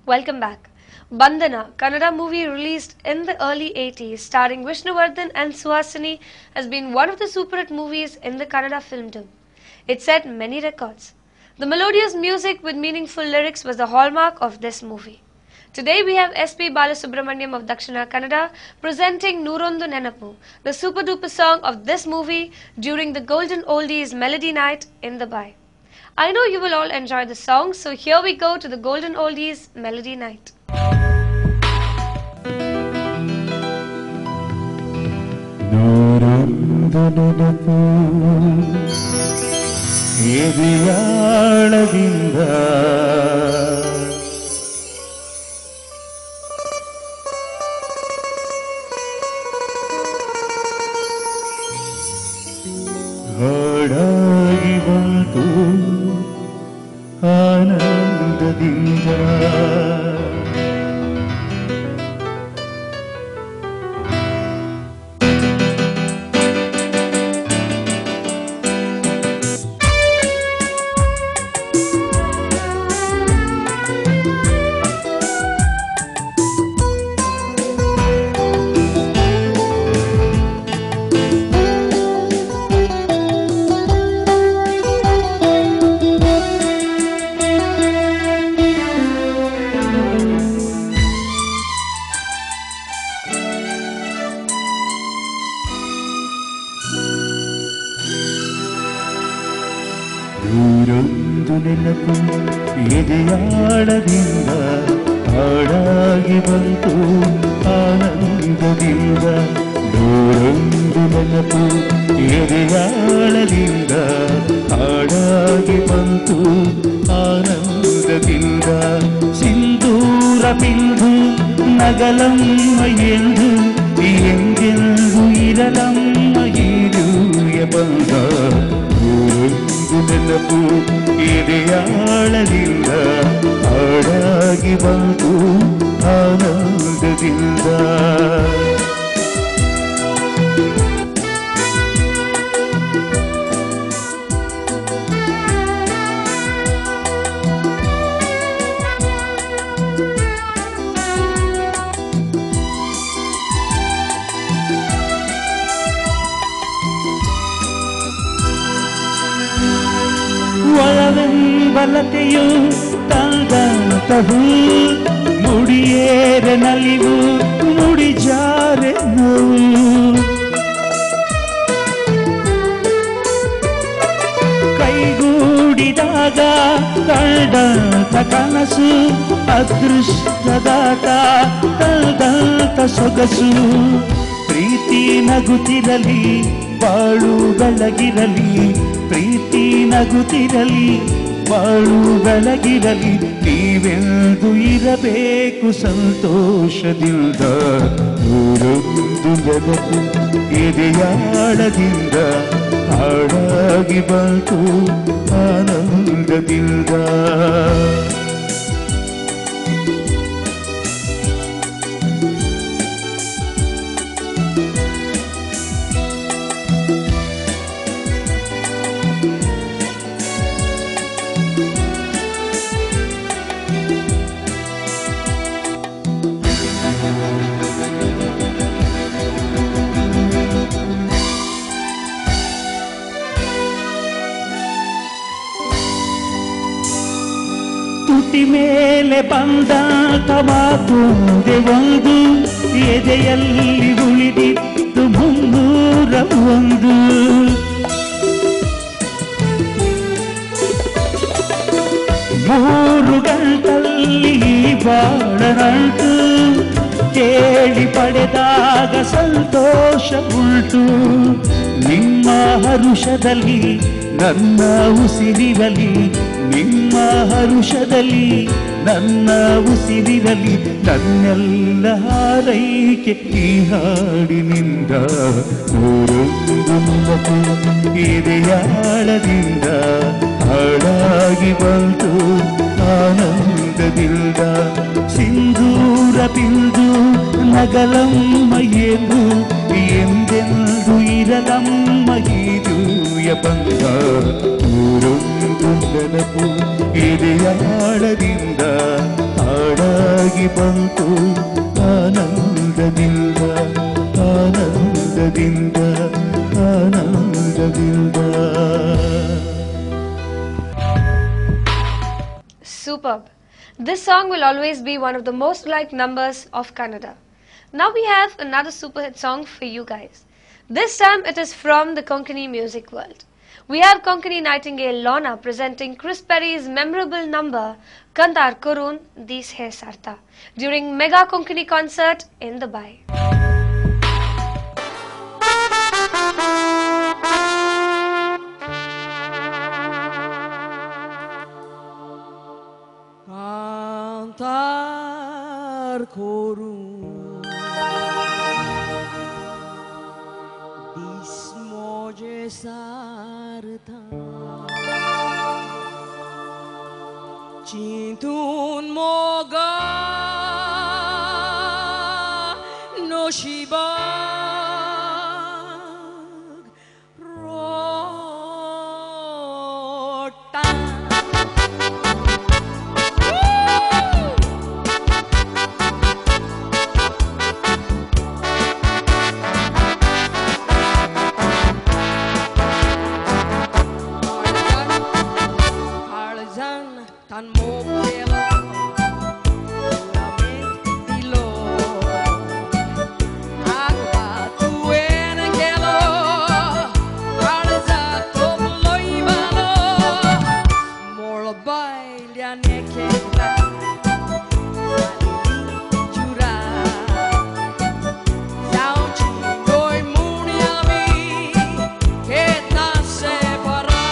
Welcome back. Bandhana, Kannada movie released in the early 80s, starring Vishnuvardhan and Suhasini, has been one of the super hit movies in the Kannada filmdom. It set many records. The melodious music with meaningful lyrics was the hallmark of this movie. Today we have S.P. Balasubramaniam of Dakshina Kannada presenting Noorondu Nenapu, the super duper song of this movie during the Golden Oldies Melody Night in Dubai. I know you will all enjoy the song, so here we go to the Golden Oldies Melody Night. Noorondu Nenapu ಎದೆಯಾಳದಿಂದ ಹಾಡಾಗಿ ಬಂತು ಆನಂದದಿಂದ. ನೂರೊಂದು ನೆನಪು ಎದೆಯಾಳದಿಂದ ಹಾಡಾಗಿ ಬಂತು ಆನಂದದಿಂದ. ನೂರೊಂದು ನೆನಪು ಎದೆಯಾಳದಿಂದ ಹಾಡಾಗಿ ಬಂತು ಆನಂದದಿಂದ. ಸಿಂಧೂರ ಬಿಂದು ನಗಲಮ್ಮ ಎಂದು ಎಂದೆಂದು ಇರಲಮ್ಮ ಇರುಯ ಬಂದ. ನೂರೊಂದು ನೆನಪು ಎದೆಯಾಳದಿಂದ ಹಾಡಾಗಿ ಬಂತು ಆನಂದದಿಂದ. ಒಳವೆಂಬಲತೆಯು ತಂದಂತಹು ಮುಡಿಯೇರೆ ನಲಿವು ಮುಡಿಜಾರೆ ನೋವು. ಕೈಗೂಡಿದಾಗ ಕಂಡಂತ ಕನಸು ಅದೃಷ್ಟದಾಟ ತಂದಂತ ಸೊಗಸು. ಪ್ರೀತಿ ನಗುತ್ತಿರಲಿ ಬಾಳು ಬೆಳಗಿರಲಿ, ಪ್ರೀತಿ ನಗುತ್ತಿರಲಿ ಬಾಳು ಬೆಳಗಿರಲಿ, ನೀವೆಂದು ಇರಬೇಕು ಸಂತೋಷದಿಂದ. ನೂರೊಂದು ನೆನಪು ಎದೆಯಾಳದಿಂದ ಹಾಡಾಗಿ ಬಂತು ಆನಂದದಿಂದ. ತುಟಿ ಮೇಲೆ ಬಂದಂತ ಮಾತುಂದೆ ಒಂದು, ಎದೆಯಲ್ಲಿ ಉಳಿದಿತ್ತು 301. ಮೂರು ಗಂಟಲ್ಲಿ ಬಾಳನಂಟು ಕೇಳಿ ಪಡೆದಾಗ ಸಂತೋಷ ಉಂಟು. ನಿಮ್ಮ ಹರುಷದಲ್ಲಿ ನನ್ನ ಉಸಿರಿರಲಿ, ನಿಮ್ಮ ಹರುಷದಲ್ಲಿ ನನ್ನ ಉಸಿರಿರಲಿ, ನನ್ನೆಲ್ಲ ಹಾರೈಕೆ ಈ ಹಾಡಿನಿಂದ. ನೂರೊಂದು ನೆನಪು ಎದೆಯಾಳದಿಂದ ಹಾಡಾಗಿ ಬಂತು ಆನಂದದಿಂದ. ಸಿಂಧೂರ ಬಿಂದು ನಗಲಮ್ಮ ಎಂದು ಎಂದೆಂದು ಇರಲಮ್ಮ ಇರುಯ ಬಂದ. ನೂರೊಂದು ನೆನಪು ಎದೆಯಾಳದಿಂದ ಹಾಡಾಗಿ ಬಂತು ಆನಂದದಿಂದ ಆನಂದದಿಂದ ಆನಂದದಿಂದ. Superb. This song will always be one of the most liked numbers of Kannada. Now we have another super hit song for you guys. This time it is from the Konkani music world. We have Konkani Nightingale Lorna presenting Chris Perry's memorable number Kandar Korun Dis He Sarta during Mega Konkani concert in Dubai. Kandar Korun Dis Moje Sarta Chintun Moga No Shibag Rota. Tan mokelo lament dilo agua tuen gelo alza tobloibalo molbail nekela chura sauchi noi muniami che ta separa.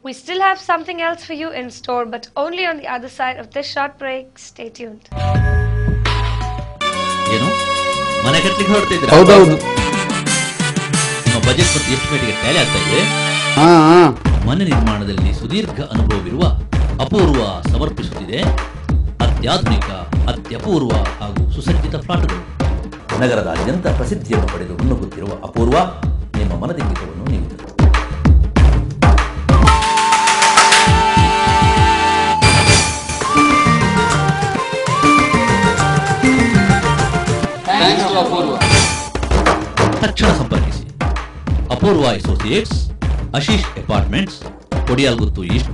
We still have something else for you in store, but only on the other side of this short break. Stay tuned. ಏನು ಮನೆ ಕಟ್ಟಲಿಕ್ಕೆ ಹೊರಟಿದ್ದೀರಾ? ಹೌದೌದು. ನಿಮ್ಮ budget ಮತ್ತು ಎಸ್ಟಿಮೇಟ್ಗೆ Tally ಆಗ್ತಾ ಇದೆ. ಹಾ ಹಾ. ಮನೆ ನಿರ್ಮಾಣದಲ್ಲಿ ಸುದೀರ್ಘ ಅನುಭವವಿರುವ ಅಪೂರ್ವ ಸಮರ್ಪಿಸುತ್ತಿದೆ ಅತ್ಯಾಧುನಿಕ, ಅತ್ಯಪೂರ್ವ ಹಾಗೂ ಸುಸಜ್ಜಿತ ಫ್ಲಾಟ್ಗಳು. ನಗರದಾದ್ಯಂತ ಪ್ರಸಿದ್ಧಿಯನ್ನು ಪಡೆದು ಮುನ್ನುಗ್ಗುತ್ತಿರುವ ಅಪೂರ್ವ ನಿಮ್ಮ ಮನದಿಂಗಿತವನ್ನು ನೀಡುತ್ತದೆ. ತಕ್ಷಣ ಸಂಪರ್ಕಿಸಿ Apoorva associates, Ashish apartments, Kodialguttu east,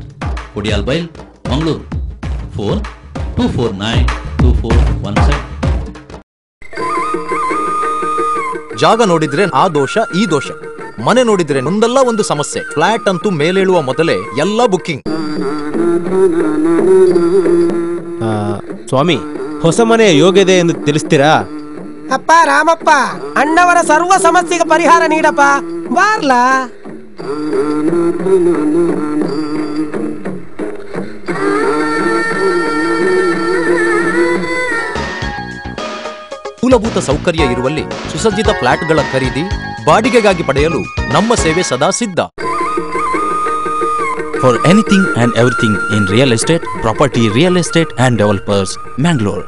Kodialbail, Mangaluru. Phone 2492417. ಜಾಗ ನೋಡಿದ್ರೆ ಆ ದೋಷ ಈ ದೋಷ, ಮನೆ ನೋಡಿದ್ರೆ ಒಂದಲ್ಲ ಒಂದು ಸಮಸ್ಯೆ. ಫ್ಲಾಟ್ ಅಂತೂ ಮೇಲೇಳುವ ಮೊದಲೇ ಎಲ್ಲ ಬುಕ್ಕಿಂಗ್. ಸ್ವಾಮಿ, ಹೊಸ ಮನೆಯ ಯೋಗ್ಯತೆ ಎಂದು ತಿಳಿಸ್ತೀರಾ? ಅಪ್ಪ ರಾಮಪ್ಪ, ಅಣ್ಣವರ ಸರ್ವ ಸಮಸ್ಯೆಗೆ ಪರಿಹಾರ ನೀಡಪ್ಪ ಬಾರ್ಲಾ. ಮೂಲಭೂತ ಸೌಕರ್ಯ ಇರುವಲ್ಲಿ ಸುಸಜ್ಜಿತ ಫ್ಲಾಟ್ಗಳ ಖರೀದಿ ಬಾಡಿಗೆಗಾಗಿ ಪಡೆಯಲು ನಮ್ಮ ಸೇವೆ ಸದಾ ಸಿದ್ಧ. For anything and everything in real estate, property, real estate and developers, Mangalore.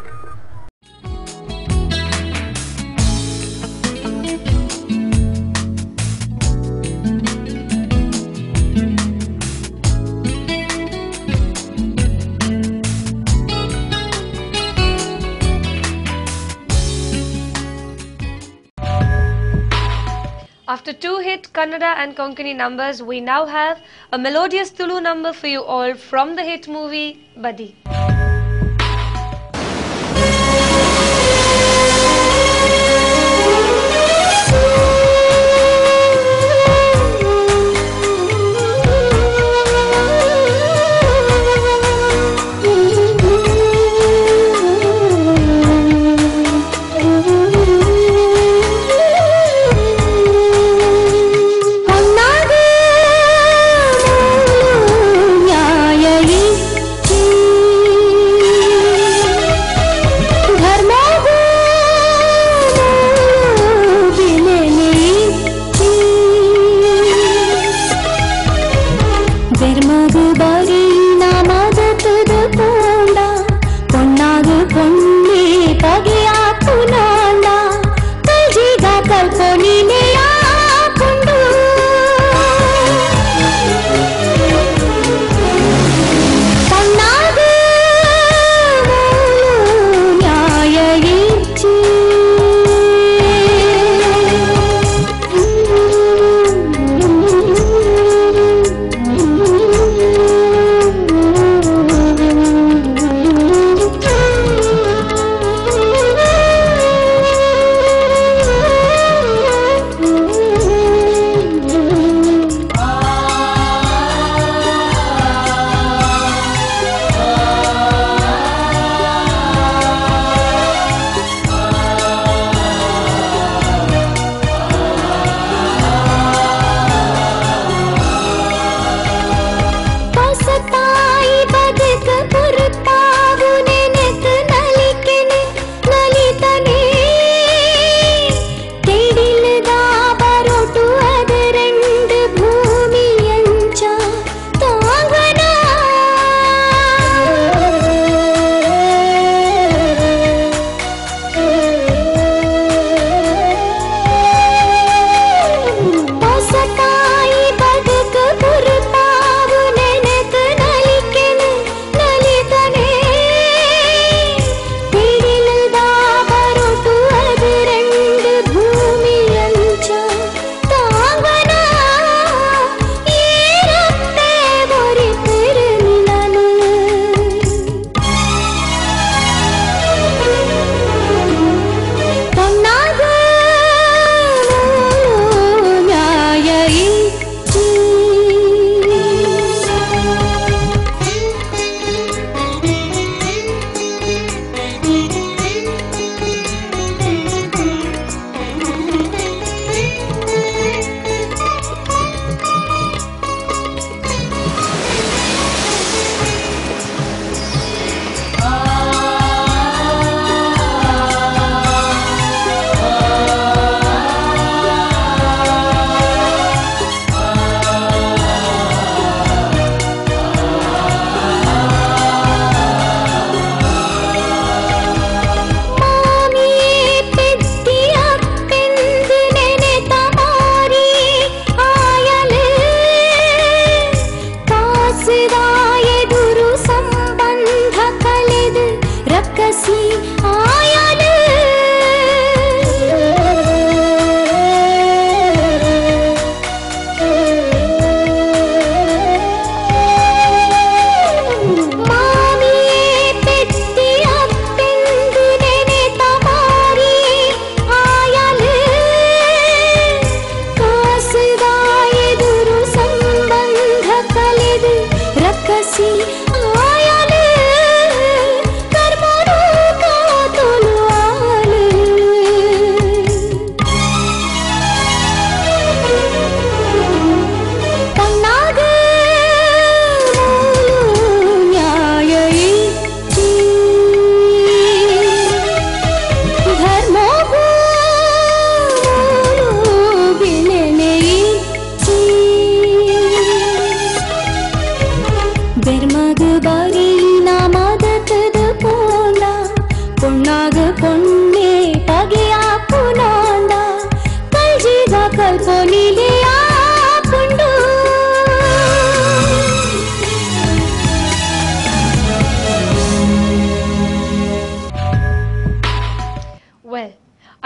After two hit Kannada and Konkani numbers, we now have a melodious Tulu number for you all from the hit movie Badi. ನ್ಯಾಯ ಇಚ್ಛೆ.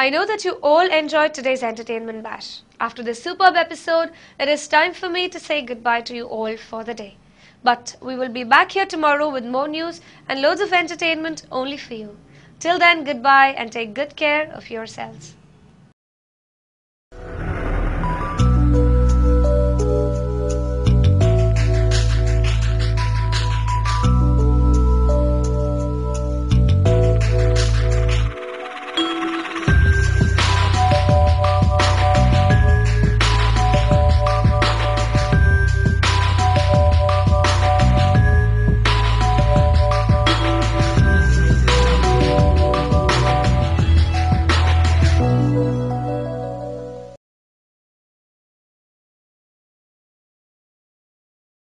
I know that you all enjoyed today's Entertainment Bash. After this superb episode, it is time for me to say goodbye to you all for the day. But we will be back here tomorrow with more news and loads of entertainment only for you. Till then, goodbye and take good care of yourselves.